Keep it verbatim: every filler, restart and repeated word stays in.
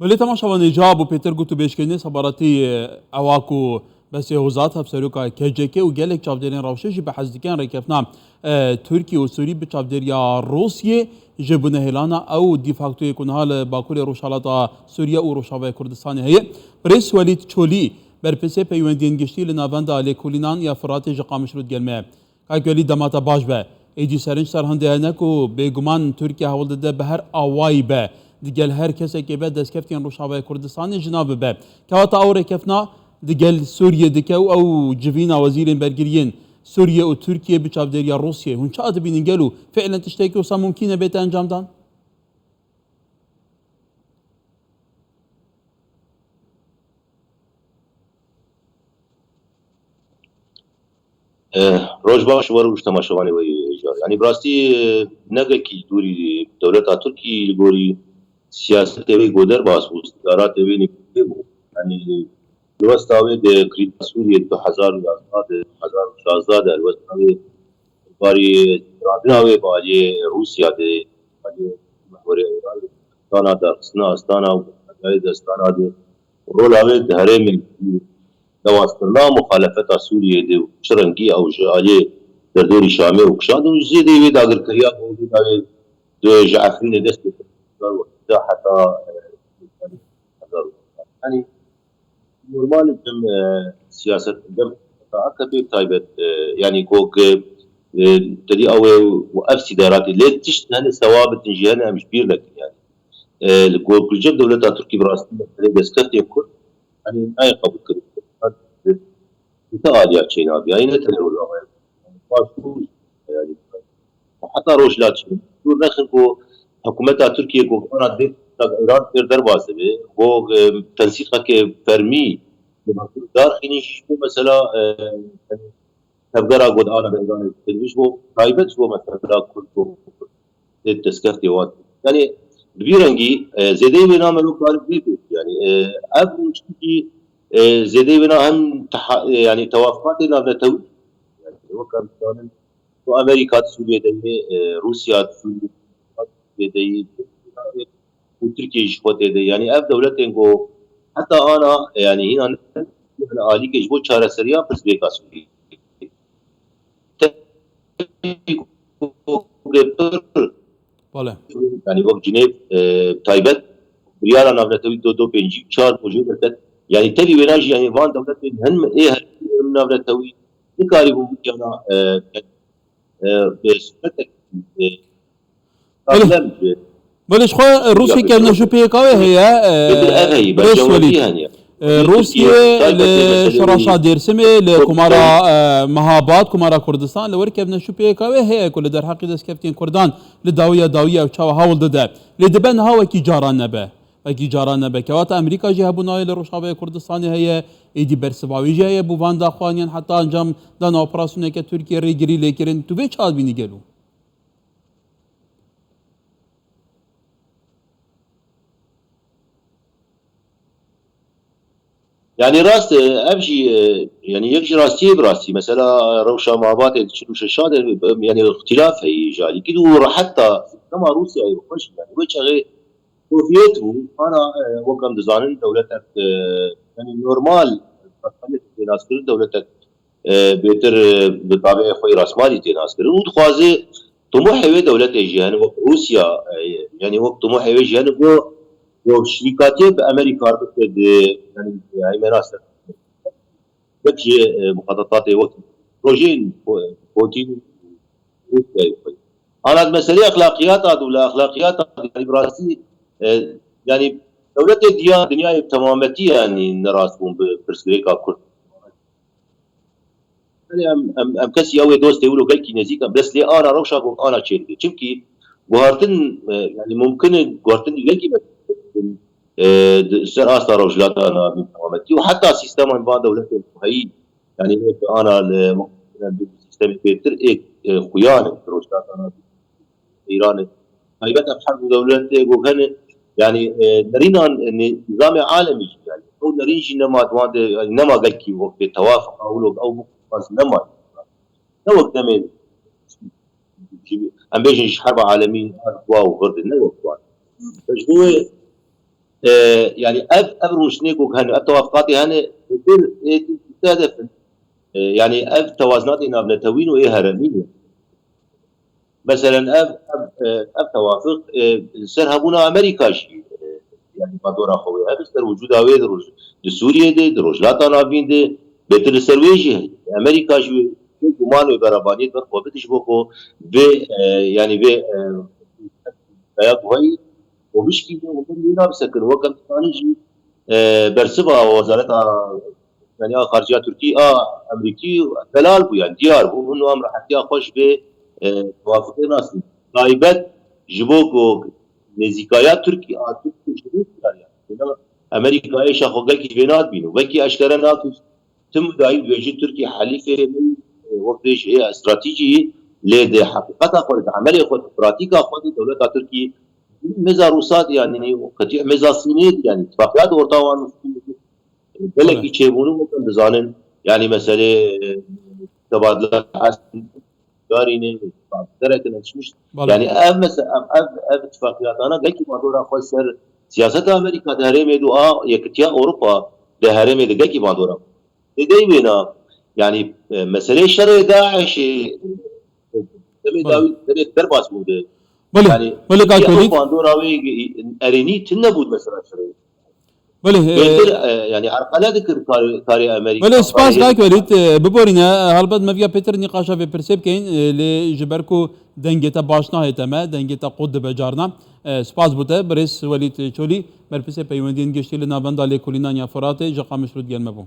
Belê temaşevanê, ca bû pêtir got û bêşkirînê sebaratî, e, ewa ku Besê Hozat, hevseroka K C K û gelek çavdêrên rewşê jî bi hez dikin rêkeftina, e, Tirkiye û Sûrî bi çavdêriya Rûsiyê ji binehêlana ew dîfaktoyê ku niha li Bakurê Rojhilata Sûriye û Rojavayê Kurdistanê heye. Birêz Welîd Çolî, berpirsê peywendiyên giştî li Navenda Lêkolînan ya Firatê ji Qamişlo digel me ye. Kak Welîd, dema te baş be. Êdî serinc ser hindê hene ku bêguman Tirkiye hewl dide bi her awayî be, digel her kesekê be destkeftên Rojavayê Kurdistanê ji nav bibe. Kewata ew rêkeftina digel Sûriyê dike û ew civîna wezîrên bergiriyên Sûriye û Tirkiye bi çavdêriya Rûsiyê. Hûn çawa dibînin gelo? Fi'len tiştekî wisa mumkîn e bête encamdan? Eh, roj baş we û ji temaşevanê we yê hêja. Yanî bi rastî, eh, ne gelekî dûrî dewleta Tirkî li gorî siyasetê wê ku derbas bû, îstixbaratê wê nêkurdê bû. Yanî helwesta wê di krîza Sûriyê di du hezar û yazdeh de, du hezar û şazdeh de helwesta wê barî strandina wê bi aliyê Rûsya de, aliyê mihwerê Îran, dana derxistina astana û destana de rola wê di herêmê dewastirina muxalefeta Sûriyê de û çi rengî ew ji aliyê derdorî Şamê û kişand û zêdeyî wê dagirkeriya ku wê dawê di ji Efrînê dest pê kir heta, e, yanî normal dem, e, siyaset dem A K P taybet, e, yanî ku, e, tedî ew ê û ev sîdaratê lê tişt hene sewabitin jî hene em ji bîr nekin yanî. E, li gorkircek dewleta Tirkî bi rastî meselê destkeftê Kurd, yanî nayê qebûlkirin. Te aliya çênabe, yanî ne tenê Rojava ye. Baş û yanî heta Rojhilat çi. Dûr nexin ku hikûmeta Tirkiyê ku ana dê Îran fêr derbas dibe, ku, e, tensîqeke fermî darxînî ji bo mesela, e, tevgera ku ana Îranê tênî ji bo taybet ji bo mesela Kurd û tê destkeftê wan. Yanî bi vî rengî, e, zêdeyî wêna me wek tarif vê pêk. Yanî, e, ev rûniştîkî, e, zêdeyî wêna hem teha-, e, yanî tewafuqatê navnetewî. Yanî wek em dizanin, ku Amerîka di Sûriyê de ye, e, Rûsya di Sûriyê de ye, û Tirkiye jî xwe tê de. Yanî ev dewletên ku heta ana, e, yanî hîna ne alîkê ji bo çareseriya pirsgirêka Sûriyê. Bale. Yanî wek Cinêv, e, taybet, biryara navnetewî do do pêncî û çar û jê derket. Yanî tevî wêna jî, yanî van dewletên hin ê her navnetewî nikarîbûn bikana, e, e, bi sûretek, e, Belê. Belê, ji xwe Rûsya kevneşû pêka wê heye, e, Birêz Welîd. E, Rûsya li şoreşa Dêrsimê, li Komara, e, Mehabad, Komara Kurdistan, li wir kevneşû pêka wê heye ku li derheqê destkeftiyên Kurdan li dawiya dawî ew çawa hewl dide. Lê dibe niha wekî caran nebe. Wekî caran nebe. Kewata Amerîka jî hebûna wê li Rojavayê Kurdistanê heye, êdî bersiva wê jî heye bo van daxwaniyan heta encam dana operasyoneke Tirkiye rêgirî lê kirin. Tu vê çawa dibînî gelo? Yanî rast e, ev jî, e, yanî yek ji rastiyê bi rastî. Mesela rewşa Mehabadê di çil û şeşa de, e, yanî îxtîlaf heyî ji alîkî de û heta sîstema Rûsyayê bi xwe jî, yanî wê çaxê Sovyet bû. Ana, e, wek em dizanin dewletek, e, yanî normal, tênaskirin dewletek e, bêtir, e, bi tabiê xwe yê rasmalî tê naskirin û dixwaze timohê wê dewletê jî hene wek Rûsya, e, yanî wek timohê wê jî hene ku, ku şirîkatiyê bi Amerîka bike di, yanî, e, heymena ser. Wek jî, e, muxatatatê wek projeyên Pu-, Putin Rûsyayê xwe. Ana di meselê exlaqiyata de û li exlaqiyata de, yanî bi rastî, e, yanî dewletê diya dinyayê bi temametî yanî nerast bûn bi pirsgirêka Kurd. Yanî em, em, em kesî ew ê dostê wilo gelkî nêzîk in, bes lê ana rewşa ku ana çêdike. Çimkî guhartin, e, yanî mumkin e guhartin gelkî me, e, di ser asta rojhilata navîn temametî û heta sîsteman van dewletên ku heyî, yanî wek ana li, li sîstemê pêtir ê, e, xuyan in rojhilata navîn. Îranê. Taybet ev her du dewletê ku hene, yanî, e, nerînan, e, nî-, nîzamê alemî jî, yanî, ew nerîn jî nema di wan de, yanî, nema gelkî wek bê tewafiq, ew wek ew bixwaz nema. Ne wek demê, em bêjin ji herba alemî hat wa û vir de, ne wek wan. Ji bo wê E, yani ev, ev rûniştinê ku hene, ev tewafiqatê hene, li vir ê du hedef in. E, yani ev tewazinatê navnetewîn û ê herêmî ne. Meselen ev, ev, e, ev tewafiq, e, li ser hebûna Amerîka jî, e, yani bandora xwe wê hebe, li ser wicûda wê di roj-, di Sûriyê de, di Rojhilata Navîn de, bêtir li ser wê jî heye. Amerîka jî wê, wê guman wê berevaniyê di ber xwe bide ji bo ku vê, e, yani vê, e, peya guhayî û bişkîne û berî wê nabisekin. Wek em dizanin jî, e, bersiva wezareta, yani a xariciya Tirkî, a Amerîkî delal bû, yani diyar bû. Hûn em rehetiya xwe ji vê, e, tewafiqê nasin. Taybet ji bo ku nêzîkaya Tirkî, a Tirkî ji vê diyar, yani. Amerîka êşa xwe gelkî ji vê nadibîn û belkî eşkere nake. Tim dayî dibêjî Tirkî helîfê min, e, wek bêjî heye stratejî, lê di heqîqeta xwe, di emelê xwe, di pratîka xwe de dewleta Tirkî mêza Rûsa de, yanî qetî mêza Sînê de, yanî îtifaqiyat orta wan gelekî çêbûne, wek em dizanin, yanî meselê, e, tebadila eskerî ne, derek neçmiş. Belê. Yanî ev mese-, ev, ev, ev îtifaqiyatana gelkî bandora xwe ser siyaseta Amerîka di herêmê de û a Yekitiya Ewropa di herêmê de gelkî bandora xwe. Lê dey wêna, yani, e, meselê şerê DAIŞ'ê, demê Belê. dawî, demê derbas bû de. Belê, Yani, belê, kak Tirkiye Welîd. Ew bandora wê erênî tune bû mesela şerê. Belê, e, Bêtir, e, yani, erqele dikir karê, karê Amerîka, Belê, spas, karê kak Welîd, e, biborîne, e, helbet me viya pêtir nîqaşa vê pirsê bikeyin, e, lê ji ber ku dengê te baş nahête me, dengê te qut dibe carna. E, spas bo te, birêz Welîd Çolî, berpirsê peywendiyên giştî li navenda lêkolînan ya Firatê ji Qamişlo digel me bû.